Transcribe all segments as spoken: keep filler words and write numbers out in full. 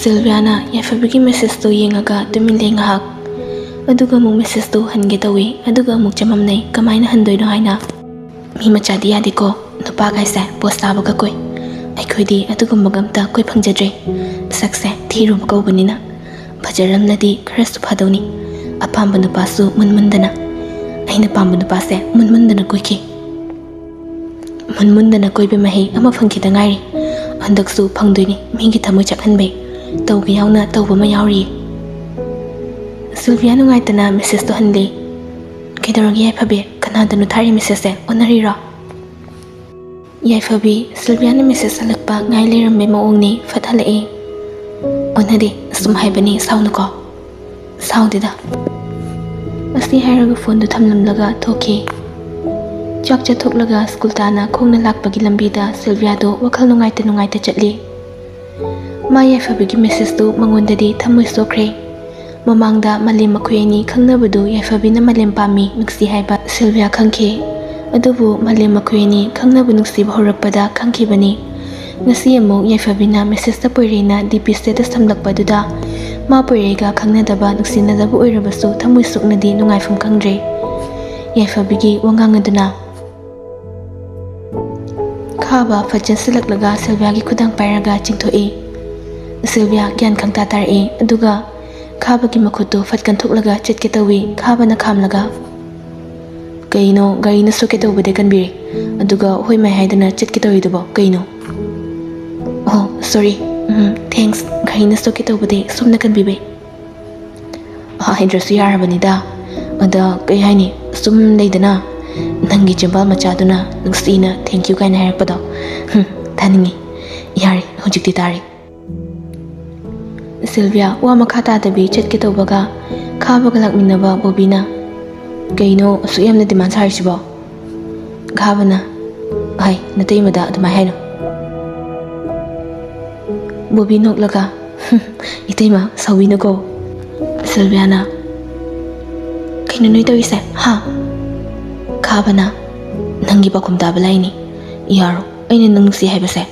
ꯁꯤꯜꯚꯤꯌꯥꯅ ꯌꯥꯏꯐꯕꯤꯒꯤ ꯃꯦꯁꯦꯖꯇꯨ ꯌꯦꯡꯉꯒ ꯇꯨꯃꯤꯟ ꯂꯩ ꯉꯥꯏꯍꯥꯛ꯫ ꯑꯗꯨꯒ ꯑꯃꯨꯛ ꯃꯦꯁꯦꯖꯇꯨ ꯍꯟꯒꯦ ꯇꯧꯏ, ꯑꯗꯨꯒ ꯑꯃꯨꯛ ꯆꯃꯝꯅꯩ꯫ ꯀꯃꯥꯏꯅ ꯍꯟꯗꯣꯏꯅꯣ ꯍꯥꯏꯅ꯫ "ꯃꯤ ꯃꯆꯥꯗꯤ ꯌꯥꯗꯦꯀꯣ, ꯅꯨꯄꯥ ꯀꯥꯏꯁꯦ ꯄꯣꯁ ꯇꯥꯕꯒ ꯀꯣꯏ꯫ ꯑꯩꯈꯣꯏꯗꯤ ꯑꯗꯨꯒꯨꯝꯕꯒ ꯑꯝꯇ ꯀꯣꯏ ꯐꯪꯖꯗ꯭ꯔꯦ꯫ ꯁꯛꯁꯦ ꯊꯤꯔꯨꯕ ꯀꯧꯕꯅꯤꯅ꯫ ꯐꯖꯔꯝꯂꯗꯤ ꯈꯔꯁꯨ ꯐꯗꯧꯅꯤ꯫ ꯑꯄꯥꯝꯕ ꯅꯨꯄꯥꯁꯨ ꯃꯨꯟ ꯃꯨꯟꯗꯅ꯫ ꯑꯩꯅ ꯄꯥꯝꯕ ꯅꯨꯄꯥꯁꯦ ꯃꯨꯟ ꯃꯨꯟꯗꯅ ꯀꯣꯏꯈꯤ꯫ ꯃꯨꯟ ꯃꯨꯟꯗꯅ ꯀꯣꯏꯕ ꯃꯍꯩ ꯑꯃ ꯐꯪꯈꯤꯗ ꯉꯥꯏꯔꯤ꯫ ꯍꯟꯗꯛꯁꯨ ꯐꯪꯗꯣꯏꯅꯤ, ꯃꯤꯒꯤ ꯊꯃꯣꯏ ꯆꯥꯛꯍꯟꯕꯩ꯫ ꯇꯧꯒꯦ ꯌꯥꯎꯅ ꯇꯧꯕ ꯑꯃ ꯌꯥꯎꯔꯤꯌꯦ꯫" ꯁꯤꯜꯚꯤꯌꯥ ꯅꯨꯡꯉꯥꯏꯇꯅ ꯃꯦꯁꯦꯖꯇꯣ ꯍꯟꯂꯦ꯫ "ꯀꯩꯗꯧꯔꯒꯦ ꯌꯥꯏꯐꯕꯤ? ꯀꯅꯥꯗꯅꯣ ꯊꯥꯔꯤ ꯃꯦꯁꯦꯖꯁꯦ? ꯑꯣꯟꯅꯔꯤꯔꯣ?" ꯌꯥꯏꯐꯕꯤ ꯁꯤꯜꯚꯤꯌꯥꯅ ꯃꯦꯁꯦꯖ ꯍꯜꯂꯛꯄ ꯉꯥꯏ ꯂꯩꯔꯝꯕꯩ ꯃꯑꯣꯡꯅꯤ꯫ ꯐꯠ ꯍꯜꯂꯛꯑꯦ꯫ "ꯑꯣꯟꯅꯗꯦ, ꯁꯨꯝ ꯍꯥꯏꯕꯅꯤ, ꯁꯥꯎꯅꯨꯀꯣ꯫" "ꯁꯥꯎꯗꯦꯗ꯫" ꯑꯁꯤ ꯍꯥꯏꯔꯒ ꯐꯣꯟꯗꯨ ꯊꯝꯂꯝꯂꯒ ꯊꯣꯛꯈꯤ꯫ ꯆꯥꯛ ꯆꯥꯊꯣꯛꯂꯒ ꯁ꯭ꯀꯨꯜ ꯇꯥꯅ ꯈꯣꯡꯅ ꯂꯥꯛꯄꯒꯤ ꯂꯝꯕꯤꯗ ꯁꯤꯜꯚꯤꯌꯥꯗꯣ ꯋꯥꯈꯜ ꯅꯨꯡꯉꯥꯏꯇ ꯅꯨꯡꯉꯥꯏꯇ ꯆꯠꯂꯤ꯫ ꯃꯥ ꯌꯥꯏꯐꯕꯤꯒꯤ ꯃꯦꯁꯦꯖꯇꯨ ꯃꯉꯣꯟꯗꯗꯤ ꯊꯃꯣꯏ ꯁꯣꯛꯈ꯭ꯔꯦ꯫ ꯃꯃꯥꯡꯗ ꯃꯥꯂꯦꯝ ꯃꯈꯣꯏ ꯑꯅꯤ ꯈꯪꯅꯕꯗꯨ ꯌꯥꯏꯐꯕꯤꯅ ꯃꯥꯂꯦꯝ ꯄꯥꯝꯃꯤ, ꯅꯨꯡꯁꯤ ꯍꯥꯏꯕ ꯁꯤꯜꯚꯤꯌꯥ ꯈꯪꯈꯤ꯫ ꯑꯗꯨꯕꯨ ꯃꯥꯂꯦꯝ ꯃꯈꯣꯏ ꯑꯅꯤ ꯈꯪꯅꯕ ꯅꯨꯡꯁꯤꯕ ꯍꯧꯔꯛꯄꯗ ꯈꯪꯈꯤꯕꯅꯤ꯫ ꯉꯁꯤ ꯑꯃꯨꯛ ꯌꯥꯏꯐꯕꯤꯅ ꯃꯦꯁꯦꯖꯇ ꯄꯣꯏꯔꯩꯅ ꯗꯤ ꯄꯤ ꯁ꯭ꯇꯦꯇꯁ ꯊꯝꯂꯛꯄꯗꯨꯗ ꯃꯥ ꯄꯣꯏꯔꯩꯒ ꯈꯪꯅꯗꯕ, ꯅꯨꯡꯁꯤꯅꯗꯕ ꯑꯣꯏꯔꯕꯁꯨ ꯊꯃꯣꯏ ꯁꯣꯛꯅꯗꯤ ꯅꯨꯡꯉꯥꯏꯐꯝ ꯈꯪꯗ꯭ꯔꯦ꯫ ꯌꯥꯏꯐꯕꯤꯒꯤ ꯋꯥꯉꯥꯡ ꯑꯗꯨꯅ ꯈꯥꯕ ꯐꯠ ꯆꯦꯟꯁꯤꯜꯂꯛꯂꯒ ꯁꯤꯜꯚꯤꯌꯥꯒꯤ ꯈꯨꯗꯥꯡ ꯄꯥꯏꯔꯒ ꯆꯤꯡꯊꯣꯛꯏ꯫ ꯁꯤꯜꯚꯤꯌꯥ ꯒ꯭ꯌꯥꯟ ꯈꯪꯇꯥ ꯇꯥꯔꯛꯏ, ꯑꯗꯨꯒ ꯈꯥꯕꯒꯤ ꯃꯈꯨꯠꯇꯨ ꯐꯠ ꯀꯟꯊꯣꯛꯂꯒ ꯆꯠꯀꯦ ꯇꯧꯏ꯫ ꯈꯥꯕꯅ ꯈꯥꯝꯂꯒ, "ꯀꯩꯅꯣ, ꯒꯥꯔꯤꯅ ꯁꯣꯛꯀꯦ ꯇꯧꯕꯗꯩ ꯀꯟꯕꯤꯔꯦ, ꯑꯗꯨꯒ ꯍꯣꯏ ꯃꯥꯏ ꯍꯥꯏꯗꯅ ꯆꯠꯀꯦ ꯇꯧꯔꯤꯗꯨꯕꯣ ꯀꯩꯅꯣ?" "ꯑꯣ, ꯁꯣꯔꯤ꯫ ꯎꯝ, ꯊꯦꯡꯛꯁ, ꯒꯥꯔꯤꯅ ꯁꯣꯛꯀꯦ ꯇꯧꯕꯗꯩ ꯁꯣꯝꯅ ꯀꯟꯕꯤꯕꯩ꯫" "ꯍꯥꯏꯗ꯭ꯔꯁꯨ ꯌꯥꯔꯕꯅꯤꯗ꯫ ꯑꯗ ꯀꯩ ꯍꯥꯏꯅꯤ, ꯁꯨꯝ ꯂꯩꯗꯅ, ꯅꯪꯒꯤ ꯆꯤꯝꯕꯥꯜ ꯃꯆꯥꯗꯨꯅ ꯅꯨꯡꯁꯤꯅ thank you ꯀꯥꯏꯅ ꯍꯥꯏꯔꯛꯄꯗꯣ, ꯍꯨꯝ, ꯇꯥꯅꯤꯡꯉꯤ꯫ ꯌꯥꯔꯦ, ꯍꯧꯖꯤꯛꯇꯤ ꯇꯥꯔꯦ꯫" ꯁꯤꯜꯚꯤꯌꯥ ꯋꯥ ꯃꯈꯥ ꯇꯥꯗꯕꯤ ꯆꯠꯀꯦ ꯇꯧꯕꯒ, ꯈꯥꯕꯒ ꯂꯥꯛꯃꯤꯟꯅꯕ ꯕꯣꯕꯤꯅ, "ꯀꯩꯅꯣ ꯑꯁꯨꯛ ꯌꯥꯝꯅ ꯗꯤꯃꯥꯟ ꯁꯥꯔꯤꯁꯤꯕꯣ?" ꯈꯥꯕꯅ, "ꯍꯥꯏ, ꯅꯇꯩꯃꯗ ꯑꯗꯨꯃꯥꯏ ꯍꯥꯏꯅꯨ꯫" ꯕꯣꯕꯤ ꯅꯣꯛꯂꯒ, "ꯏꯇꯩꯃ, ꯁꯥꯎꯕꯤꯅꯨꯀꯣ꯫" ꯁꯤꯜꯚꯤꯌꯥꯅ, "ꯀꯩꯅꯣ ꯅꯣꯏ ꯇꯧꯔꯤꯁꯦ, ꯍꯥ?" ꯈꯥꯕꯅ, "ꯅꯪꯒꯤ ꯄꯥꯎꯈꯨꯝ ꯇꯥꯕ ꯂꯥꯏꯅꯤ꯫ ꯌꯥꯔꯣ, ꯑꯩꯅ ꯅꯪ ꯅꯨꯡꯁꯤ ꯍꯥꯏꯕꯁꯦ꯫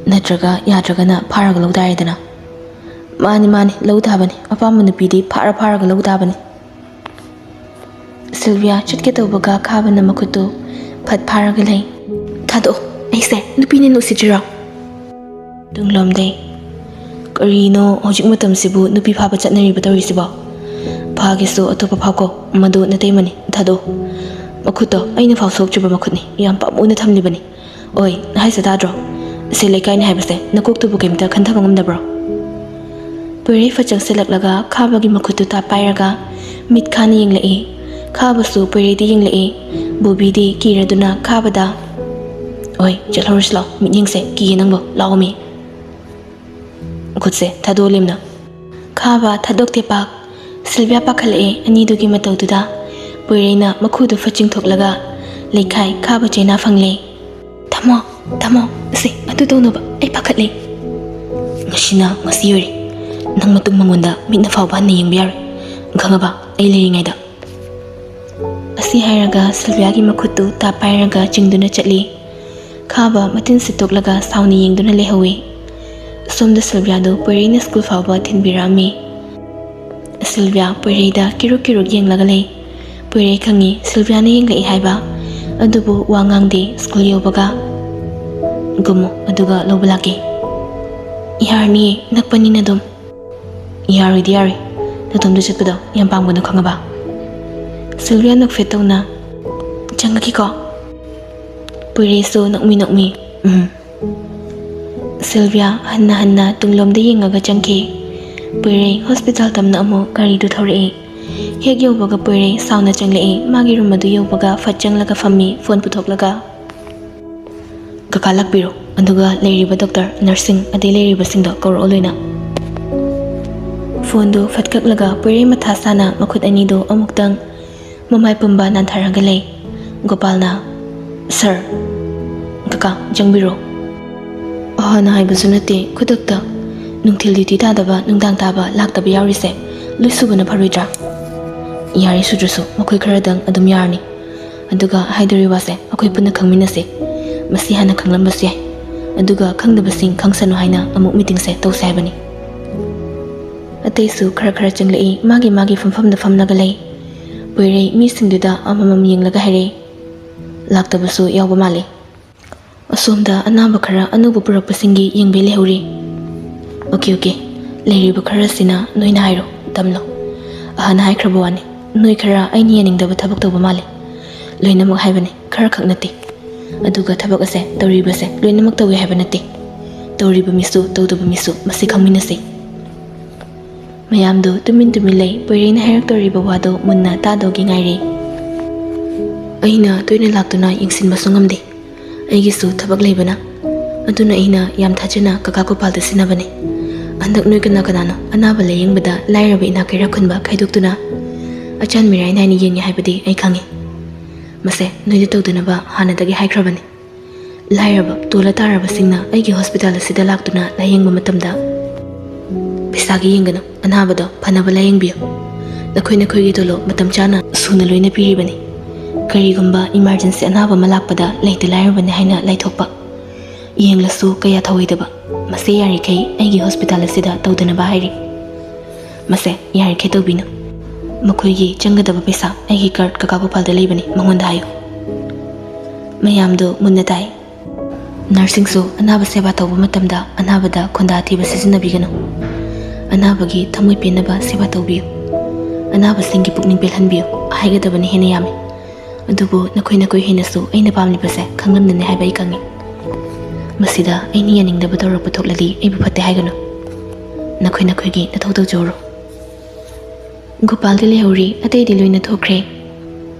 ꯅꯠꯇ꯭ꯔꯒ ꯌꯥꯗ꯭ꯔꯒꯅ ꯐꯥꯔꯒ ꯂꯧ ꯇꯥꯔꯦꯗꯅ꯫" ꯃꯥꯅꯤ, ꯃꯥꯅꯤ, ꯂꯧ ꯇꯥꯕꯅꯤ꯫ ꯑꯄꯥꯝꯕ ꯅꯨꯄꯤꯗꯤ ꯐꯥꯔ ꯐꯥꯔꯒ ꯂꯧ ꯇꯥꯕꯅꯤ꯫ ꯁꯤꯜꯚꯤꯌꯥ ꯆꯠꯀꯦ ꯇꯧꯕꯒ ꯈꯥꯕꯅ ꯃꯈꯨꯠꯇꯨ ꯐꯠ ꯐꯥꯔꯒ ꯂꯩ꯫ "ꯊꯥꯗꯣꯛꯑꯣ, ꯑꯩꯁꯦ ꯅꯨꯄꯤꯅꯦꯅ ꯎꯁꯤꯠꯇ꯭ꯔꯤꯔꯣ?" ꯇꯨꯡꯂꯣꯝꯗꯩ, "ꯀꯔꯤꯅꯣ ꯍꯧꯖꯤꯛ ꯃꯇꯝꯁꯤꯕꯨ ꯅꯨꯄꯤ ꯐꯥꯕ ꯆꯠꯅꯔꯤꯕ ꯇꯧꯔꯤꯁꯤꯕꯣ? ꯐꯥꯒꯦꯁꯨ ꯑꯇꯣꯞꯄ ꯐꯥꯎꯀꯣ, ꯃꯗꯨ ꯅꯇꯩꯃꯅꯤ, ꯊꯥꯗꯣꯛꯑꯣ꯫ ꯃꯈꯨꯠꯇꯣ ꯑꯩꯅ ꯐꯥꯎ ꯁꯣꯛꯇ꯭ꯔꯤꯕ ꯃꯈꯨꯠꯅꯤ, ꯌꯥꯝ ꯄꯥꯝꯃꯨꯅ ꯊꯝꯂꯤꯕꯅꯤ꯫ ꯑꯣꯏ, ꯅꯍꯥꯏꯁꯦ ꯇꯥꯗ꯭ꯔꯣ? ꯁꯤ ꯂꯩꯀꯥꯏꯅꯤ ꯍꯥꯏꯕꯁꯦ ꯅꯀꯣꯛꯇꯨꯕꯨ ꯀꯩꯝꯇ ꯈꯟꯊꯕ ꯉꯝꯗꯕ꯭ꯔꯣ?" ꯄꯣꯏꯔꯩ ꯐꯠ ꯆꯪꯁꯤꯜꯂꯛꯂꯒ ꯈꯥꯕꯒꯤ ꯃꯈꯨꯠꯇꯨ ꯇꯥꯞ ꯄꯥꯏꯔꯒ ꯃꯤꯠ ꯈꯥꯅ ꯌꯦꯡꯂꯛꯏ꯫ ꯈꯥꯕꯁꯨ ꯄꯣꯏꯔꯩꯗ ꯌꯦꯡꯂꯛꯏ꯫ ꯕꯣꯕꯤꯗꯤ ꯀꯤꯔꯗꯨꯅ ꯈꯥꯕꯗ, "ꯑꯣꯏ, ꯆꯠꯍꯧꯔꯁꯤ ꯂꯥꯎ, ꯃꯤꯠꯌꯦꯡꯁꯦ ꯀꯤꯌꯦ ꯅꯪꯕꯨ, ꯂꯥꯎꯑꯣꯃꯤ꯫ ꯈꯨꯠꯁꯦ ꯊꯥꯗꯣꯛꯂꯤꯝꯅ꯫" ꯈꯥꯕ ꯊꯥꯗꯣꯛꯇꯦ ꯄꯥꯛ꯫ ꯁꯤꯜꯚꯤꯌꯥ ꯄꯥꯈꯠꯂꯛꯑꯦ ꯑꯅꯤꯗꯨꯒꯤ ꯃꯇꯧꯗꯨꯗ꯫ ꯄꯣꯏꯔꯩꯅ ꯃꯈꯨꯗꯨ ꯐꯠ ꯆꯤꯡꯊꯣꯛꯂꯒ ꯂꯩꯈꯥꯏ ꯈꯥꯕ ꯆꯩꯅꯥ ꯐꯪꯂꯦ꯫ "ꯊꯝꯃꯣ, ꯊꯝꯃꯣ, ꯑꯁꯦ ꯑꯗꯨ ꯇꯧꯅꯕ ꯑꯩ ꯄꯥꯈꯠꯂꯦ꯫ ꯉꯁꯤꯅ ꯉꯁꯤ ꯑꯣꯏꯔꯦ꯫ ꯅꯪ ꯃꯇꯨꯡ ꯃꯉꯣꯟꯗ ꯃꯤꯠꯅ ꯐꯥꯎꯕ ꯍꯟꯅ ꯌꯦꯡꯕ ꯌꯥꯔꯣꯏ꯫ ꯈꯪꯉꯕ? ꯑꯩ ꯂꯩꯔꯤꯉꯩꯗ꯫" ꯑꯁꯤ ꯍꯥꯏꯔꯒ ꯁꯤꯜꯚꯤꯌꯥꯒꯤ ꯃꯈꯨꯠꯇꯨ ꯇꯥꯞ ꯄꯥꯏꯔꯒ ꯆꯤꯡꯗꯨꯅ ꯆꯠꯂꯤ꯫ ꯈꯥꯕ ꯃꯇꯤꯟ ꯁꯤꯠꯇꯣꯛꯂꯒ ꯁꯥꯎꯅ ꯌꯦꯡꯗꯨꯅ ꯂꯩꯍꯧꯏ꯫ ꯁꯣꯝꯗ ꯁꯤꯜꯚꯤꯌꯥꯗꯨ ꯄꯣꯏꯔꯩꯅ ꯁ꯭ꯀꯨꯜ ꯐꯥꯎꯕ ꯊꯤꯟꯕꯤꯔꯛꯑꯝꯃꯤ꯫ ꯁꯤꯜꯚꯤꯌꯥ ꯄꯣꯏꯔꯩꯗ ꯀꯤꯔꯨꯛ ꯀꯤꯔꯨꯛ ꯌꯦꯡꯂꯒ ꯂꯩ꯫ ꯄꯣꯏꯔꯩ ꯈꯪꯉꯤ ꯁꯤꯜꯚꯤꯌꯥꯅ ꯌꯦꯡꯂꯛꯏ ꯍꯥꯏꯕ, ꯑꯗꯨꯕꯨ ꯋꯥ ꯉꯥꯡꯗꯦ꯫ ꯁ꯭ꯀꯨꯜ ꯌꯧꯕꯒ, "ꯀꯨꯝꯃꯨ, ꯑꯗꯨꯒ ꯂꯧꯕ ꯂꯥꯛꯀꯦ꯫" "ꯌꯥꯔꯅꯤꯌꯦ, ꯅꯛꯄꯅꯤꯅ ꯑꯗꯨꯝ꯫" "ꯌꯥꯔꯣꯏꯗꯤ ꯌꯥꯔꯣꯏ, ꯅꯇꯣꯝꯗ ꯆꯠꯄꯗꯣ ꯌꯥꯝ ꯄꯥꯝꯒꯅꯨ, ꯈꯪꯉꯕ?" ꯁꯤꯜꯚꯤꯌꯥ ꯅꯣꯛꯐꯦꯠ ꯇꯧꯅ, "ꯆꯪꯉꯛꯈꯤꯀꯣ꯫" ꯄꯣꯏꯔꯩꯁꯨ ꯅꯣꯛꯃꯤ ꯅꯣꯛꯃꯤ, "ꯎꯝ꯫" ꯁꯤꯜꯚꯤꯌꯥ ꯍꯟꯅ ꯍꯟꯅ ꯇꯨꯡꯂꯣꯝꯗ ꯌꯦꯡꯉꯒ ꯆꯪꯈꯤ꯫ ꯄꯣꯏꯔꯩ ꯍꯣꯁꯄꯤꯇꯥꯜ ꯇꯝꯅ ꯑꯃꯨꯛ ꯒꯥꯔꯤꯗꯨ ꯊꯧꯔꯛꯏ꯫ ꯍꯦꯛ ꯌꯧꯕꯒ ꯄꯣꯏꯔꯩ ꯁꯥꯎꯅ ꯆꯪꯂꯛꯏ꯫ ꯃꯥꯒꯤ ꯔꯨꯝ ꯑꯗꯨ ꯌꯧꯕꯒ ꯐꯠ ꯆꯪꯂꯒ ꯐꯝꯃꯤ, ꯐꯣꯟ ꯄꯨꯊꯣꯛꯂꯒ꯫ "ꯀꯀꯥ ꯂꯥꯛꯄꯤꯔꯣ, ꯑꯗꯨꯒ ꯂꯩꯔꯤꯕ ꯗꯣꯛꯇꯔ, ꯅꯔꯁꯁꯤꯡ, ꯑꯗꯩ ꯂꯩꯔꯤꯕꯁꯤꯡꯗꯣ ꯀꯧꯔꯛꯑꯣ ꯂꯣꯏꯅ꯫" ꯐꯣꯟꯗꯨ ꯐꯠ ꯀꯛꯂꯒ ꯄꯣꯏꯔꯩ ꯃꯊꯥ ꯁꯥꯅ ꯃꯈꯨꯠ ꯑꯅꯤꯗꯨ ꯑꯃꯨꯛꯇꯪ ꯃꯃꯥꯏ ꯄꯨꯝꯕ ꯅꯥꯟꯊꯔꯒ ꯂꯩ꯫ ꯒꯣꯄꯥꯜꯅ, "ꯁꯥꯔ, ꯀꯀꯥ, ꯆꯪꯕꯤꯔꯣ꯫" "ꯑꯍꯥꯟꯅ ꯍꯥꯏꯕꯁꯨ ꯅꯠꯇꯦ, ꯈꯨꯗꯛꯇ ꯅꯨꯡꯊꯤꯜ ꯗ꯭ꯌꯨꯇꯤ ꯇꯥꯗꯕ, ꯅꯨꯡꯗꯥꯡ ꯇꯥꯕ ꯂꯥꯛꯇꯕ ꯌꯥꯎꯔꯤꯁꯦ ꯂꯣꯏ ꯁꯨꯕꯅ ꯐꯔꯣꯏꯗ꯭ꯔꯥ?" "ꯌꯥꯔꯦ, ꯁꯨꯗ꯭ꯔꯁꯨ ꯃꯈꯣꯏ ꯈꯔꯗꯪ ꯑꯗꯨꯝ ꯌꯥꯔꯅꯤ꯫ ꯑꯗꯨꯒ ꯍꯥꯏꯗꯣꯔꯤ ꯋꯥꯁꯦ ꯑꯩꯈꯣꯏ ꯄꯨꯟꯅ ꯈꯪꯃꯤꯟꯅꯁꯤ꯫ ꯃꯁꯤ ꯍꯥꯟꯅ ꯈꯪꯂꯝꯕꯁꯨ ꯌꯥꯏ꯫ ꯑꯗꯨꯒ ꯈꯪꯗꯕꯁꯤꯡ ꯈꯪꯁꯅꯨ ꯍꯥꯏꯅ ꯑꯃꯨꯛ ꯃꯤꯇꯤꯡꯁꯦ ꯇꯧꯁꯦ ꯍꯥꯏꯕꯅꯤ꯫" ꯑꯇꯩꯁꯨ ꯈꯔ ꯈꯔ ꯆꯪꯂꯛꯏ, ꯃꯥꯒꯤ ꯃꯥꯒꯤ ꯐꯝꯐꯝꯗ ꯐꯝꯂꯒ ꯂꯩ꯫ ꯄꯣꯏꯔꯩ ꯃꯤꯁꯤꯡꯗꯨꯗ ꯑꯃꯃꯝ ꯌꯦꯡꯂꯒ ꯍꯥꯏꯔꯛꯏ, "ꯂꯥꯛꯇꯕꯁꯨ ꯌꯥꯎꯕ ꯃꯥꯜꯂꯤ꯫ ꯑꯁꯣꯝꯗ ꯑꯅꯥꯕ ꯈꯔ ꯑꯅꯧꯕ ꯄꯨꯔꯛꯄꯁꯤꯡꯒꯤ ꯌꯦꯡꯕꯩ ꯂꯩꯍꯧꯔꯤ꯫" "ꯑꯣꯀꯦ, ꯑꯣꯀꯦ, ꯂꯩꯔꯤꯕ ꯈꯔꯁꯤꯅ ꯅꯣꯏꯅ ꯍꯥꯏꯔꯣ, ꯇꯝꯂꯣ꯫" ꯑꯍꯟ ꯍꯥꯏꯈ꯭ꯔꯕ ꯋꯥꯅꯤ, ꯅꯣꯏ ꯈꯔ ꯑꯩꯅ ꯌꯥꯅꯤꯡꯗꯕ ꯊꯕꯛ ꯇꯧꯕ ꯃꯥꯜꯂꯤ꯫ ꯂꯣꯏꯅꯃꯛ ꯍꯥꯏꯕꯅꯤ, ꯈꯔ ꯈꯛ ꯅꯠꯇꯦ꯫ ꯑꯗꯨꯒ ꯊꯕꯛ ꯑꯁꯦ ꯇꯧꯔꯤꯕꯁꯦ ꯂꯣꯏꯅꯃꯛ ꯇꯧꯏ ꯍꯥꯏꯕ ꯅꯠꯇꯦ꯫ ꯇꯧꯔꯤꯕ ꯃꯤꯁꯨ ꯇꯧꯗꯕ ꯃꯤꯁꯨ, ꯃꯁꯤ ꯈꯪꯃꯤꯟꯅꯁꯤ꯫ ꯃꯌꯥꯝꯗꯨ ꯇꯨꯃꯤꯟ ꯇꯨꯃꯤꯟ ꯂꯩ꯫ ꯄꯣꯏꯔꯩꯅ ꯍꯥꯏꯔꯛꯇꯧꯔꯤꯕ ꯋꯥꯗꯨ ꯃꯨꯟꯅ ꯇꯥꯗꯧꯒꯤ ꯉꯥꯏꯔꯤ꯫ "ꯑꯩꯅ ꯇꯣꯏꯅ ꯂꯥꯛꯇꯨꯅ ꯌꯦꯡꯁꯤꯟꯕꯁꯨ ꯉꯝꯗꯦ, ꯑꯩꯒꯤꯁꯨ ꯊꯕꯛ ꯂꯩꯕꯅ꯫ ꯑꯗꯨꯅ ꯑꯩꯅ ꯌꯥꯝ ꯊꯥꯖꯅ ꯀꯀꯥ ꯒꯣꯄꯥꯜꯗ ꯁꯤꯟꯅꯕꯅꯤ꯫ ꯍꯟꯗꯛ ꯅꯣꯏ ꯀꯅꯥ ꯀꯅꯥꯅꯣ ꯑꯅꯥꯕ ꯂꯥꯌꯦꯡꯕꯗ ꯂꯥꯏꯔꯕ ꯏꯅꯥꯛ ꯀꯩꯔꯥꯛ ꯈꯨꯟꯕ ꯈꯥꯏꯗꯣꯛꯇꯨꯅ ꯑꯆꯥꯟ ꯃꯤꯔꯥꯏ ꯅꯥꯏꯅ ꯌꯦꯡꯉꯤ ꯍꯥꯏꯕꯗꯤ ꯑꯩ ꯈꯪꯉꯤ꯫ ꯃꯁꯦ ꯅꯣꯏꯗ ꯇꯧꯗꯅꯕ ꯍꯥꯟꯅꯗꯒꯤ ꯍꯥꯏꯈ꯭ꯔꯕꯅꯤ꯫ ꯂꯥꯏꯔꯕ ꯇꯣꯜꯂ ꯇꯥꯔꯕꯁꯤꯡꯅ ꯑꯩꯒꯤ ꯍꯣꯁꯄꯤꯇꯥꯜ ꯑꯁꯤꯗ ꯂꯥꯛꯇꯨꯅ ꯂꯥꯌꯦꯡꯕ ꯃꯇꯝꯗ ꯄꯩꯁꯥꯒꯤ ꯌꯦꯡꯒꯅꯨ, ꯑꯅꯥꯕꯗꯣ ꯐꯅꯕ ꯂꯥꯌꯦꯡꯕꯤꯌꯨ꯫ ꯅꯈꯣꯏ ꯅꯈꯣꯏꯒꯤ ꯇꯣꯂꯣꯞ ꯃꯇꯝ ꯆꯥꯅ ꯁꯨꯅ ꯂꯣꯏꯅ ꯄꯤꯔꯤꯕꯅꯤ꯫ ꯀꯔꯤꯒꯨꯝꯕ ꯏꯃꯥꯔꯖꯦꯟꯁꯤ ꯑꯅꯥꯕ ꯑꯃ ꯂꯥꯛꯄꯗ ꯂꯩꯇ ꯂꯥꯏꯔꯕꯅꯤ ꯍꯥꯏꯅ ꯂꯥꯏꯊꯣꯛꯄ, ꯌꯦꯡꯂꯁꯨ ꯀꯌꯥ ꯊꯧꯑꯣꯏꯗꯕ, ꯃꯁꯤ ꯌꯥꯔꯤꯈꯩ ꯑꯩꯒꯤ ꯍꯣꯁꯄꯤꯇꯥꯜ ꯑꯁꯤꯗ ꯇꯧꯗꯅꯕ ꯍꯥꯏꯔꯤ꯫ ꯃꯁꯦ ꯌꯥꯔꯤꯈꯩ ꯇꯧꯕꯤꯅꯨ꯫ ꯃꯈꯣꯏꯒꯤ ꯆꯪꯒꯗꯕ ꯄꯩꯁꯥ ꯑꯩꯒꯤ ꯀꯥꯔꯗ ꯀꯀꯥ ꯒꯣꯄꯥꯜꯗ ꯂꯩꯕꯅꯤ, ꯃꯉꯣꯟꯗ ꯍꯥꯏꯌꯨ꯫" ꯃꯌꯥꯝꯗꯨ ꯃꯨꯟꯅ ꯇꯥꯏ꯫ ꯅꯔꯁꯁꯤꯡꯁꯨ ꯑꯅꯥꯕ ꯁꯦꯕꯥ ꯇꯧꯕ ꯃꯇꯝꯗ ꯑꯅꯥꯕꯗ ꯈꯣꯟꯗꯥ ꯑꯊꯤꯕ ꯁꯤꯖꯤꯟꯅꯕꯤꯒꯅꯨ꯫ ꯑꯅꯥꯕꯒꯤ ꯊꯃꯣꯏ ꯄꯦꯟꯅꯕ ꯁꯦꯕꯥ ꯇꯧꯕꯤꯌꯨ꯫ ꯑꯅꯥꯕꯁꯤꯡꯒꯤ ꯄꯨꯛꯅꯤꯡ ꯄꯦꯜꯍꯟꯕꯤꯌꯨ꯫ ꯍꯥꯏꯒꯗꯕꯅ ꯍꯦꯟꯅ ꯌꯥꯝꯃꯤ꯫ ꯑꯗꯨꯕꯨ ꯅꯈꯣꯏ ꯅꯈꯣꯏ ꯍꯦꯟꯅꯁꯨ ꯑꯩꯅ ꯄꯥꯝꯂꯤꯕꯁꯦ ꯈꯪꯂꯝꯅꯅꯤ ꯍꯥꯏꯕ ꯑꯩ ꯈꯪꯏ꯫ ꯃꯁꯤꯗ ꯑꯩꯅ ꯌꯥꯅꯤꯡꯗꯕ ꯇꯧꯔꯛꯄ ꯊꯣꯛꯂꯗꯤ ꯑꯩꯕꯨ ꯐꯠꯇꯦ ꯍꯥꯏꯒꯅꯨ꯫ ꯅꯈꯣꯏ ꯅꯈꯣꯏꯒꯤ ꯅꯊꯧ ꯇꯧꯖꯧꯔꯣ꯫ ꯒꯣꯄꯥꯜꯗꯤ ꯂꯩꯍꯧꯔꯤ, ꯑꯇꯩꯗꯤ ꯂꯣꯏꯅ ꯊꯣꯛꯈ꯭ꯔꯦ꯫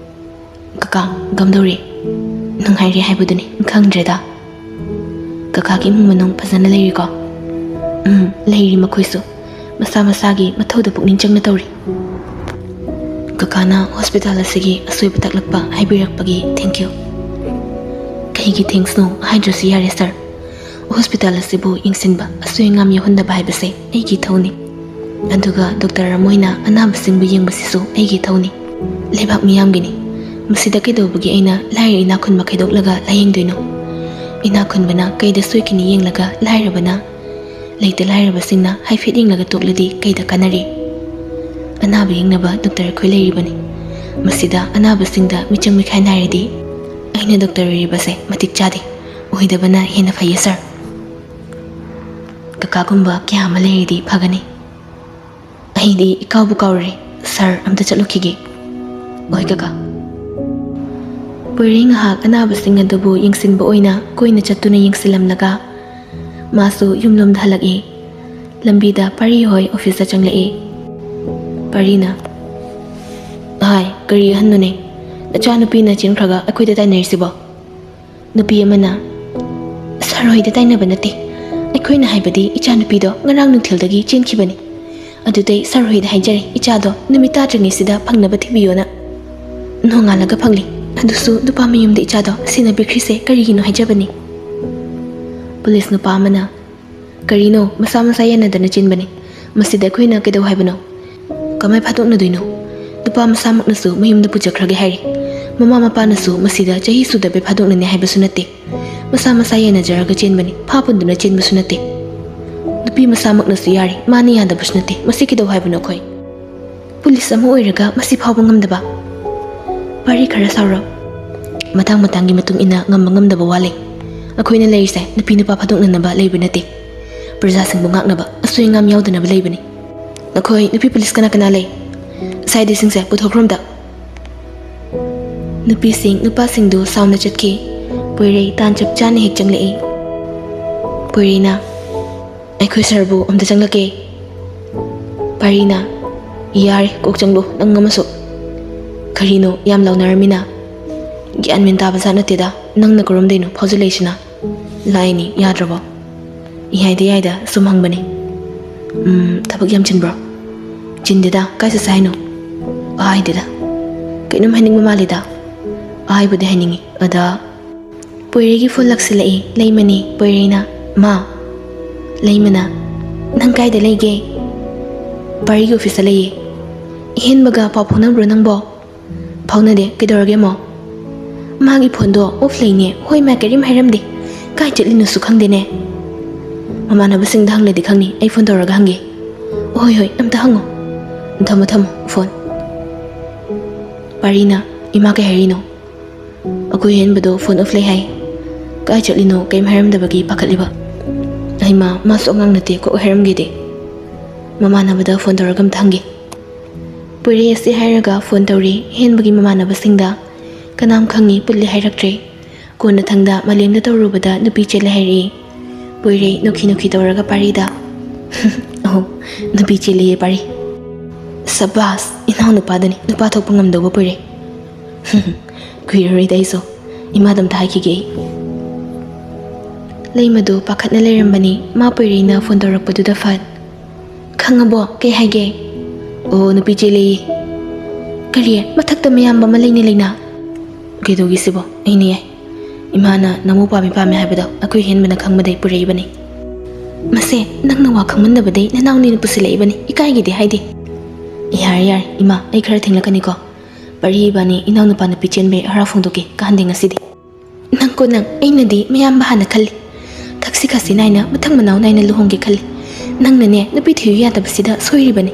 "ꯀꯀꯥ, ꯀꯝꯗꯧꯔꯤ? ꯅꯨꯡꯉꯥꯏꯔꯤ ꯍꯥꯏꯕꯗꯨꯅꯤ, ꯈꯪꯗ꯭ꯔꯦꯗ꯫ ꯀꯀꯥꯒꯤ ꯏꯃꯨꯡ ꯃꯅꯨꯡ ꯐꯖꯅ ꯂꯩꯔꯤꯀꯣ?" "ꯎꯝ, ꯂꯩꯔꯤ ꯃꯈꯣꯏꯁꯨ꯫ ꯃꯁꯥ ꯃꯁꯥꯒꯤ ꯃꯊꯧꯗ ꯄꯨꯛꯅꯤꯡ ꯆꯪꯅ ꯇꯧꯔꯤ꯫ ꯀꯀꯥꯅ ꯍꯣꯁꯄꯤꯇꯥꯜ ꯑꯁꯤꯒꯤ ꯑꯁꯣꯏꯕ ꯇꯥꯛꯂꯛꯄ ꯍꯥꯏꯕꯤꯔꯛꯄꯒꯤ thank you꯫" "ꯀꯩꯒꯤ thanks ꯅꯣ? ꯍꯥꯏꯗ꯭ꯔꯁꯨ ꯌꯥꯔꯦ ꯁꯥꯔ꯫ ꯍꯣꯁꯄꯤꯇꯥꯜ ꯑꯁꯤꯕꯨ ꯌꯦꯡꯁꯤꯟꯕ, ꯑꯁꯣꯏ ꯑꯉꯥꯝ ꯌꯥꯎꯍꯟꯗꯕ ꯍꯥꯏꯕꯁꯦ ꯑꯩꯒꯤ ꯏꯊꯧꯅꯤ꯫ ꯑꯗꯨꯒ ꯗꯣꯛꯇꯔ ꯑꯃ ꯑꯣꯏꯅ ꯑꯅꯥꯕꯁꯤꯡꯕꯨ ꯌꯦꯡꯕꯁꯤꯁꯨ ꯑꯩꯒꯤ ꯏꯊꯧꯅꯤ꯫ ꯂꯩꯕꯥꯛ ꯃꯤꯌꯥꯝꯒꯤꯅꯤ꯫ ꯃꯁꯤꯗ ꯀꯩꯗꯧꯕꯒꯤ ꯑꯩꯅ ꯂꯥꯏꯔ ꯏꯅꯥꯛ ꯈꯨꯟꯕ ꯈꯥꯏꯗꯣꯛꯂꯒ ꯂꯥꯌꯦꯡꯗꯣꯏꯅꯣ? ꯏꯅꯥꯛ ꯈꯨꯟꯕꯅ ꯀꯩꯗ ꯁꯣꯏꯈꯤꯅꯤ ꯌꯦꯡꯂꯒ ꯂꯥꯏꯔꯕꯅ ꯂꯩꯇ ꯂꯥꯏꯔꯕꯁꯤꯡꯅ ꯍꯥꯏꯐꯦꯠ ꯌꯦꯡꯂꯒ ꯇꯣꯛꯂꯗꯤ ꯀꯩꯗ ꯀꯥꯟꯅꯔꯤ? ꯑꯅꯥꯕ ꯌꯦꯡꯅꯕ ꯗꯣꯛꯇꯔ ꯑꯩꯈꯣꯏ ꯂꯩꯔꯤꯕꯅꯤ꯫ ꯃꯁꯤꯗ ꯑꯅꯥꯕꯁꯤꯡꯗ ꯃꯤꯆꯪ ꯃꯤꯈꯥꯏ ꯅꯥꯏꯔꯗꯤ ꯑꯩꯅ ꯗꯣꯛꯇꯔ ꯑꯣꯏꯔꯤꯕꯁꯦ ꯃꯇꯤꯛ ꯆꯥꯗꯦ꯫ ꯑꯣꯏꯗꯕꯅ ꯍꯦꯟꯅ ꯐꯩꯌꯦ ꯁꯥꯔ꯫ ꯀꯀꯥꯒꯨꯝꯕ ꯀꯌꯥ ꯑꯃ ꯂꯩꯔꯗꯤ ꯐꯒꯅꯤ꯫ ꯑꯩꯗꯤ ꯏꯀꯥꯎꯕꯨ ꯀꯥꯎꯔꯦ꯫ ꯁꯥꯔ, ꯑꯝꯇ ꯆꯠꯂꯨꯈꯤꯒꯦ꯫ ꯍꯣꯏ ꯀꯀꯥ꯫ ꯄꯣꯏꯔꯩ ꯉꯥꯏꯍꯥꯛ ꯑꯅꯥꯕꯁꯤꯡ ꯑꯗꯨꯕꯨ ꯌꯦꯡꯁꯤꯟꯕ ꯑꯣꯏꯅ ꯀꯣꯏꯅ ꯆꯠꯇꯨꯅ ꯌꯦꯡꯁꯤꯜꯂꯝꯂꯒ ꯃꯥꯁꯨ ꯌꯨꯝꯂꯣꯝꯗ ꯍꯜꯂꯛꯏ꯫ ꯂꯝꯕꯤꯗ ꯄꯥꯔꯤ ꯍꯣꯏ ꯑꯣꯐꯤꯁꯇ ꯆꯪꯂꯛꯏ꯫ ꯄꯥꯔꯤꯅ, "ꯍꯥꯏ, ꯀꯔꯤ ꯑꯍꯟꯅꯣꯅꯦ? ꯅꯆꯥꯅꯨꯄꯤꯅ ꯆꯦꯟꯈ꯭ꯔꯒ ꯑꯩꯈꯣꯏꯗ ꯇꯥꯏꯅꯔꯤꯁꯤꯕꯣ?" ꯅꯨꯄꯤ ꯑꯃꯅ, "ꯁꯥꯔ ꯍꯣꯏꯗ ꯇꯥꯏꯅꯕ ꯅꯠꯇꯦ꯫ ꯑꯩꯈꯣꯏꯅ ꯍꯥꯏꯕꯗꯤ ꯏꯆꯥꯅꯨꯄꯤꯗꯣ ꯉꯔꯥꯡ ꯅꯨꯡꯊꯤꯜꯗꯒꯤ ꯆꯦꯟꯈꯤꯕꯅꯤ꯫ ꯑꯗꯨꯗꯩ ꯁꯥꯔ ꯍꯣꯏꯗ ꯍꯥꯏꯖꯔꯦ, ꯏꯆꯥꯗꯣ ꯅꯨꯃꯤꯠ ꯇꯥꯗ꯭ꯔꯤꯉꯩꯁꯤꯗ ꯐꯪꯅꯕ ꯊꯤꯕꯤꯌꯣꯅ꯫ ꯅꯣꯡꯉꯥꯜꯂꯒ ꯐꯪꯂꯤ꯫ ꯑꯗꯨꯁꯨ ꯅꯨꯄꯥ ꯃꯌꯨꯝꯗ ꯏꯆꯥꯗꯣ ꯁꯤꯟꯅꯕꯤꯈ꯭ꯔꯤꯁꯦ ꯀꯔꯤꯒꯤꯅꯣ ꯍꯥꯏꯖꯕꯅꯤ꯫" ꯄꯨꯂꯤꯁ ꯅꯨꯄꯥ ꯑꯃꯅ, "ꯀꯔꯤꯅꯣ, ꯃꯁꯥ ꯃꯁꯥ ꯌꯥꯅꯗꯅ ꯆꯦꯟꯕꯅꯤ꯫ ꯃꯁꯤꯗ ꯑꯩꯈꯣꯏꯅ ꯀꯩꯗꯧ ꯍꯥꯏꯕꯅꯣ? ꯀꯃꯥꯏ ꯐꯥꯗꯣꯛꯅꯗꯣꯏꯅꯣ? ꯅꯨꯄꯥ ꯃꯁꯥꯃꯛꯅꯁꯨ ꯃꯌꯨꯝꯗ ꯄꯨꯖꯈ꯭ꯔꯒꯦ ꯍꯥꯏꯔꯤ꯫ ꯃꯃꯥ ꯃꯄꯥꯅꯁꯨ ꯃꯁꯤꯗ ꯆꯍꯤ ꯁꯨꯗꯕꯩ ꯐꯥꯗꯣꯛꯅꯅꯤ ꯍꯥꯏꯕꯁꯨ ꯅꯠꯇꯦ꯫ ꯃꯁꯥ ꯃꯁꯥ ꯌꯥꯅꯖꯔꯒ ꯆꯦꯟꯕꯅꯤ, ꯐꯥ ꯄꯨꯟꯗꯨꯅ ꯆꯦꯟꯕꯁꯨ ꯅꯠꯇꯦ꯫ ꯅꯨꯄꯤ ꯃꯁꯥꯃꯛꯅꯁꯨ ꯌꯥꯔꯤ, ꯃꯥꯅ ꯌꯥꯗꯕꯁꯨ ꯅꯠꯇꯦ꯫ ꯃꯁꯤ ꯀꯩꯗꯧ ꯍꯥꯏꯕꯅꯣ ꯑꯩꯈꯣꯏ? ꯄꯨꯂꯤꯁ ꯑꯃ ꯑꯣꯏꯔꯒ ꯃꯁꯤ ꯐꯥꯎꯕ ꯉꯝꯗꯕ?" ꯄꯥꯔꯤ ꯈꯔ ꯁꯥꯎꯔꯣ꯫ ꯃꯇꯥꯡ ꯃꯇꯥꯡꯒꯤ ꯃꯇꯨꯡ ꯏꯟꯅ ꯉꯝꯕ ꯉꯝꯗꯕ ꯋꯥ ꯂꯩ꯫ ꯑꯩꯈꯣꯏꯅ ꯂꯩꯔꯤꯁꯦ ꯅꯨꯄꯤ ꯅꯨꯄꯥ ꯐꯥꯗꯣꯛꯅꯅꯕ ꯂꯩꯕ ꯅꯠꯇꯦ꯫ ꯄ꯭ꯔꯖꯥꯁꯤꯡꯕꯨ ꯉꯥꯛꯅꯕ, ꯑꯁꯣꯏ ꯑꯉꯥꯝ ꯌꯥꯎꯗꯅꯕ ꯂꯩꯕꯅꯤ꯫ ꯅꯈꯣꯏ ꯅꯨꯄꯤ ꯄꯨꯂꯤꯁ ꯀꯅꯥ ꯀꯅꯥ ꯂꯩ? ꯁꯥꯏꯗꯁꯤꯡꯁꯦ ꯄꯨꯊꯣꯛꯈ꯭ꯔꯣ ꯑꯝꯇ꯫ ꯅꯨꯄꯤꯁꯤꯡ ꯅꯨꯄꯥꯁꯤꯡꯗꯨ ꯁꯥꯎꯅ ꯆꯠꯈꯤ꯫ ꯄꯣꯏꯔꯩ ꯇꯥꯟ ꯆꯞ ꯆꯥꯅ ꯍꯦꯛ ꯆꯪꯂꯛꯏ꯫ ꯄꯣꯏꯔꯩꯅ, "ꯑꯩꯈꯣꯏ ꯁꯥꯔꯕꯨ ꯑꯝꯇ ꯆꯪꯂꯛꯀꯦ꯫" ꯄꯥꯔꯤꯅ, "ꯌꯥꯔꯦ, ꯀꯣꯛ ꯆꯪꯂꯨ ꯅꯪ ꯑꯃꯁꯨ꯫ ꯀꯔꯤꯅꯣ ꯌꯥꯝ ꯂꯥꯎꯅꯔꯝꯃꯤꯅ? ꯒ꯭ꯌꯥꯟ ꯃꯦꯟ ꯇꯥꯕ ꯖꯥꯠ ꯅꯠꯇꯦꯗ, ꯅꯪꯅ ꯀꯔꯣꯝꯗꯩꯅꯣ ꯐꯥꯎꯖꯤꯜꯂꯛꯏꯁꯤꯅ? ꯂꯥꯏꯅꯤ, ꯌꯥꯗ꯭ꯔꯕꯣ? ꯌꯥꯏꯗ ꯌꯥꯏꯗ, ꯁꯨꯝ ꯍꯪꯕꯅꯤ꯫ ꯎꯝ, ꯊꯕꯛ ꯌꯥꯝ ꯆꯤꯟꯕ꯭ꯔꯣ?" "ꯆꯤꯟꯗꯦꯗ, ꯀꯥꯏ ꯆꯠꯁꯦ ꯍꯥꯏꯅꯣ?" "ꯍꯥꯏꯗꯦꯗ꯫ ꯀꯩꯅꯣꯝ ꯍꯥꯏꯅꯤꯡꯕ ꯃꯥꯜꯂꯤꯗ꯫ ꯍꯥꯏꯕꯨꯗꯤ ꯍꯥꯏꯅꯤꯡꯉꯤ, ꯑꯗ꯫" ꯄꯣꯏꯔꯩꯒꯤ ꯐꯣꯟ ꯂꯥꯛꯁꯤꯜꯂꯛꯏ꯫ ꯂꯩꯃꯅꯤ꯫ ꯄꯣꯏꯔꯩꯅ, "ꯃꯥ꯫" ꯂꯩꯃꯅ, "ꯅꯪ ꯀꯥꯏꯗ ꯂꯩꯒꯦ?" "ꯄꯥꯔꯤꯒꯤ ꯑꯣꯐꯤꯁꯇ ꯂꯩꯌꯦ꯫" "ꯏꯍꯦꯟꯕꯒ ꯄꯥꯎ ꯐꯥꯎꯅꯕ꯭ꯔꯣ ꯅꯪꯕꯣ?" "ꯐꯥꯎꯅꯗꯦ꯫ ꯀꯩꯗꯧꯔꯒꯦ ꯑꯃꯨꯛ?" "ꯃꯥꯒꯤ ꯐꯣꯟꯗꯣ ꯑꯣꯐ ꯂꯩꯅꯦ꯫ ꯍꯣꯏ, ꯃꯥ ꯀꯔꯤꯝ ꯍꯥꯏꯔꯝꯗꯦ꯫ ꯀꯥꯏ ꯆꯠꯂꯤꯅꯣꯁꯨ ꯈꯪꯗꯦꯅꯦ꯫" ꯃꯃꯥꯟꯅꯕꯁꯤꯡꯗ ꯍꯪꯂꯗꯤ ꯈꯪꯅꯤ, ꯑꯩ ꯐꯣꯟ ꯇꯧꯔꯒ ꯍꯪꯒꯦ꯫ ꯍꯣꯏ ꯍꯣꯏ, ꯑꯝꯇ ꯍꯪꯉꯣ꯫ ꯊꯝꯃꯣ ꯊꯝꯃꯣ ꯐꯣꯟ꯫ ꯄꯥꯔꯤꯅ, "ꯏꯃꯥ ꯀꯩ ꯍꯥꯏꯔꯤꯅꯣ?" "ꯑꯩꯈꯣꯏ ꯍꯦꯟꯕꯗꯣ ꯐꯣꯟ ꯑꯣꯐ ꯂꯩ ꯍꯥꯏ꯫ ꯀꯥꯏ ꯆꯠꯂꯤꯅꯣ ꯀꯩꯝ ꯍꯥꯏꯔꯝꯗꯕꯒꯤ ꯄꯥꯈꯠꯂꯤꯕ꯫ ꯍꯩꯃꯥ, ꯃꯥꯁꯨ ꯑꯉꯥꯡ ꯅꯠꯇꯦ, ꯀꯣꯛ ꯍꯥꯏꯔꯝꯒꯦꯗꯤ꯫ ꯃꯃꯥꯟꯅꯕꯗ ꯐꯣꯟ ꯇꯧꯔꯒ ꯑꯝꯇ ꯍꯪꯒꯦ꯫" ꯄꯣꯏꯔꯩ ꯑꯁꯤ ꯍꯥꯏꯔꯒ ꯐꯣꯟ ꯇꯧꯔꯦ ꯍꯦꯟꯕꯒꯤ ꯃꯃꯥꯟꯅꯕꯁꯤꯡꯗ꯫ ꯀꯅꯥꯝ ꯈꯪꯉꯤ ꯄꯨꯜꯂꯦ ꯍꯥꯏꯔꯛꯇ꯭ꯔꯦ꯫ ꯀꯣꯟꯅꯊꯪꯗ ꯃꯂꯦꯝꯗ ꯇꯧꯔꯨꯕꯗ ꯅꯨꯄꯤ ꯆꯦꯜꯂꯦ ꯍꯥꯏꯔꯛꯏ꯫ ꯄꯣꯏꯔꯩ ꯅꯣꯛꯈꯤ ꯅꯣꯛꯈꯤ ꯇꯧꯔꯒ ꯄꯥꯔꯤꯗ꯫ "ꯑꯣ, ꯅꯨꯄꯤ ꯆꯦꯜꯂꯦꯌꯦ ꯄꯥꯔꯤ꯫ ꯁꯕꯥꯁ, ꯏꯅꯥꯎ ꯅꯨꯄꯥꯗꯅꯤ ꯅꯨꯄꯥ ꯊꯣꯛꯄ ꯉꯝꯗꯧꯕ ꯄꯣꯏꯔꯩ꯫ ꯀꯨꯏꯔꯔꯣꯏꯗ ꯑꯩꯁꯨ꯫ ꯏꯃꯥꯗ ꯑꯝꯇ ꯍꯥꯏꯈꯤꯒꯦ ꯑꯩ꯫" ꯂꯩꯃꯗꯣ ꯄꯥꯈꯠꯅ ꯂꯩꯔꯝꯕꯅꯤ꯫ ꯃꯥ ꯄꯣꯏꯔꯩꯅ ꯐꯣꯟ ꯇꯧꯔꯛꯄꯗꯨꯗ ꯐꯠ꯫ "ꯈꯪꯉꯕꯣ? ꯀꯩ ꯍꯥꯏꯒꯦ?" "ꯑꯣ, ꯅꯨꯄꯤ ꯆꯦꯜꯂꯦꯌꯦ꯫" "ꯀꯔꯤ? ꯃꯊꯛꯇ ꯃꯌꯥꯝꯕ ꯑꯃ ꯂꯩꯅ ꯂꯩꯅ?" "ꯀꯩꯗꯧꯒꯦ ꯁꯤꯕꯣ? ꯑꯩꯅ ꯌꯥꯏ꯫ ꯏꯃꯥꯅ ꯅꯃꯧ ꯄꯥꯝꯃꯤ ꯄꯥꯝꯃꯤ ꯍꯥꯏꯕꯗꯣ ꯑꯩꯈꯣꯏ ꯍꯦꯟꯕꯅ ꯈꯪꯕꯗꯩ ꯄꯨꯔꯛꯏꯕꯅꯤ꯫" "ꯃꯁꯦ, ꯅꯪꯅ ꯋꯥ ꯈꯪꯃꯟꯗꯕꯗꯩ ꯅꯅꯥꯎꯅꯤꯅ ꯄꯨꯁꯤꯜꯂꯛꯏꯕꯅꯤ, ꯏꯀꯥꯏꯒꯤꯗꯤ ꯍꯥꯏꯗꯦ꯫" "ꯌꯥꯔꯦ ꯌꯥꯔꯦ ꯏꯃꯥ, ꯑꯩ ꯈꯔ ꯊꯦꯡꯂꯛꯀꯅꯤꯀꯣ꯫ ꯄꯥꯔꯤ ꯏꯕꯥꯅꯤ ꯏꯅꯥꯎꯅꯨꯄꯥ ꯅꯨꯄꯤ ꯆꯦꯟꯕꯩ ꯍꯔꯥꯎ ꯐꯣꯡꯗꯣꯛꯀꯦ, ꯀꯥꯍꯟꯗꯦ ꯉꯁꯤꯗꯤ꯫" "ꯅꯪꯀꯣ ꯅꯪ, ꯑꯩꯅꯗꯤ ꯃꯌꯥꯝꯕ ꯍꯥꯟꯅ ꯈꯜꯂꯤ꯫ ꯊꯛꯁꯤ ꯈꯥꯁꯤ ꯅꯥꯏꯅ ꯃꯊꯪ ꯃꯅꯥꯎ ꯅꯥꯏꯅ ꯂꯨꯍꯣꯡꯒꯦ ꯈꯜꯂꯤ꯫ ꯅꯪꯅꯅꯦ ꯅꯨꯄꯤ ꯊꯤꯌꯨ ꯌꯥꯗꯕꯁꯤꯗ ꯁꯣꯏꯔꯤꯕꯅꯤ꯫"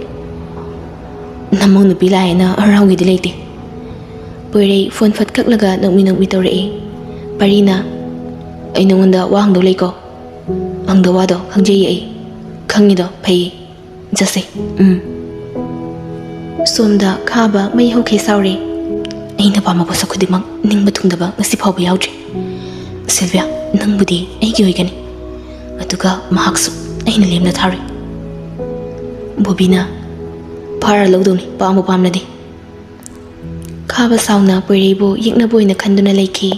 "ꯅꯃꯧ ꯅꯨꯄꯤ ꯂꯥꯛꯑꯦꯅ ꯍꯔꯥꯎꯒꯦꯗꯤ ꯂꯩꯇꯦ꯫" ꯄꯣꯏꯔꯩ ꯐꯣꯟ ꯐꯠ ꯀꯛꯂꯒ ꯅꯣꯛꯃꯤ ꯅꯣꯛꯃꯤ ꯇꯧꯔꯛꯏ꯫ ꯄꯥꯔꯤꯅ, "ꯑꯩ ꯅꯉꯣꯟꯗ ꯋꯥ ꯍꯪꯗꯧ ꯂꯩꯀꯣ꯫ ꯍꯪꯗꯧ ꯋꯥꯗꯣ ꯈꯪꯖꯩꯌꯦ ꯑꯩ꯫ ꯈꯪꯉꯤꯗꯣ ꯐꯩꯌꯦ꯫ ꯆꯠꯁꯦ꯫" "ꯎꯝ꯫" ꯁꯣꯝꯗ ꯈꯥꯕ ꯃꯩ ꯍꯧꯈꯩ ꯁꯥꯎꯔꯦ꯫ "ꯑꯩꯅ ꯄꯥꯝꯕ ꯄꯣꯠꯁꯛ ꯈꯨꯗꯤꯡꯃꯛ ꯅꯤꯡꯕ ꯊꯨꯡꯗꯕ ꯉꯁꯤ ꯐꯥꯎꯕ ꯌꯥꯎꯗ꯭ꯔꯤ꯫ ꯁꯤꯜꯚꯤꯌꯥ, ꯅꯪꯕꯨꯗꯤ ꯑꯩꯒꯤ ꯑꯣꯏꯒꯅꯤ, ꯑꯗꯨꯒ ꯃꯍꯥꯛꯁꯨ ꯑꯩꯅ ꯂꯦꯝꯅ ꯊꯥꯔꯣꯏ꯫" ꯕꯣꯕꯤꯅ, "ꯐꯥꯔ ꯂꯧꯗꯧꯅꯤ, ꯄꯥꯝꯕꯨ ꯄꯥꯝꯂꯗꯤ꯫" ꯈꯥꯕ ꯁꯥꯎꯅ ꯄꯣꯏꯔꯩꯕꯨ ꯌꯦꯛꯅꯕ ꯑꯣꯏꯅ ꯈꯟꯗꯨꯅ ꯂꯩꯈꯤ꯫